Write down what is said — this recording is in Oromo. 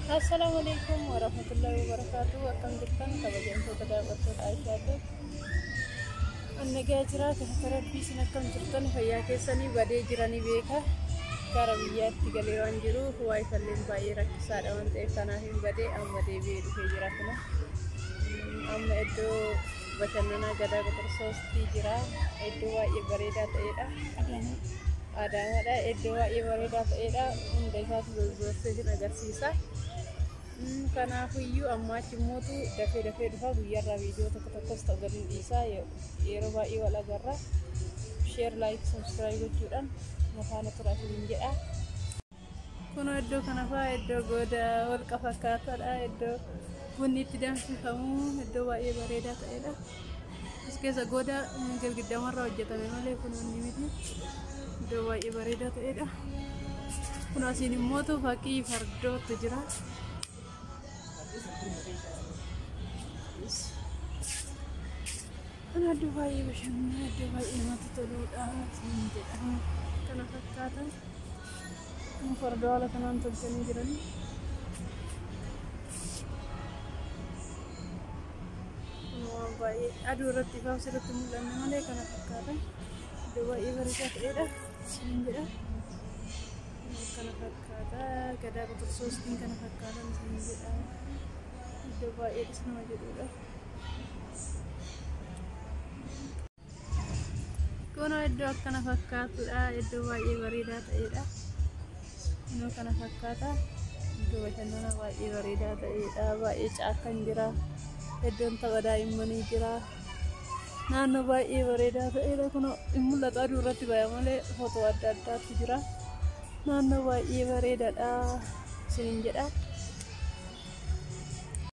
Assalaamu alaikum warahmatullahi wabarakatuh. Akkam jirtan kabajamtoota daawwattoota Aishaatu. Nagaa jira galata rabbii isin akkam jirtan fayyaa keessanii badee jiranii beeka. Gara biyyaatti galee waan jiruuf waayifalleen baay'ee rakkisaadha waan ta'eef kanaaf hin badee amma deebi'ee dhufee jira kuna. Amma iddoo bashannanaa gadaa qotorsoostii jira. Iddoo baay'ee bareedaa ta'edha. Adaamaadha. Iddoo baay'ee bareedaa ta'edha. Hunda isaatu zorzoorsee isin agarsiisa. Kanaafiyyuu amma achi immootu dafee dafee dhufa guyyaarraa viidiyoo tokko tokkos ta'u gadi dhiisaa yeroo baay'ee wal agarra. Share, like, subscribe gochuudhaan na faana tura isiniin jedha. Kun iddoo kana fa'aa iddoo gooda holqa fakkaataadha. Iddoo bunni itti danfifamu iddoo baay'ee bareedaa ta'edha. As keessa gooda girgiddamarraa hojjetame malee kun inni miti. Iddoo baay'ee bareedaa ta'edha. Kun asiin immootu fakkii fardootu jira. Kun iddoo baay'ee bashannanaa iddoo baay'ee namatti toludha isiniin jedha. Kana fakkaata. Kun fardoo haala kanaan tolchanii jiranii. Kun waan baay'ee aduu irratti ifaaf sirriitti mul'anne malee kana fakkaata. Iddoo baay'ee bareedaa ta'edha isiniin jedha. Kana fakkaata. Gadaa qotorsoostiin kana fakkaatan isiniin jedha. Iddoo baay'ee nama jedhudha. Kun iddoo akkana fakkaatudha. Iddoo baay'ee bareedaa ta'edha. Kunoo kana fakkaata. Iddoo bashannanaa baay'ee bareedaa ta'edha. Baay'ee caakkaan jira. Iddoon tapha daa'immanii jira. Naannoo baay'ee bareedaa ta'edha. Kunoo hin mul'atu aduu irratti baya malee footoo adda addaatu jira. Naannoo baay'ee bareedaadha isiniin jedha.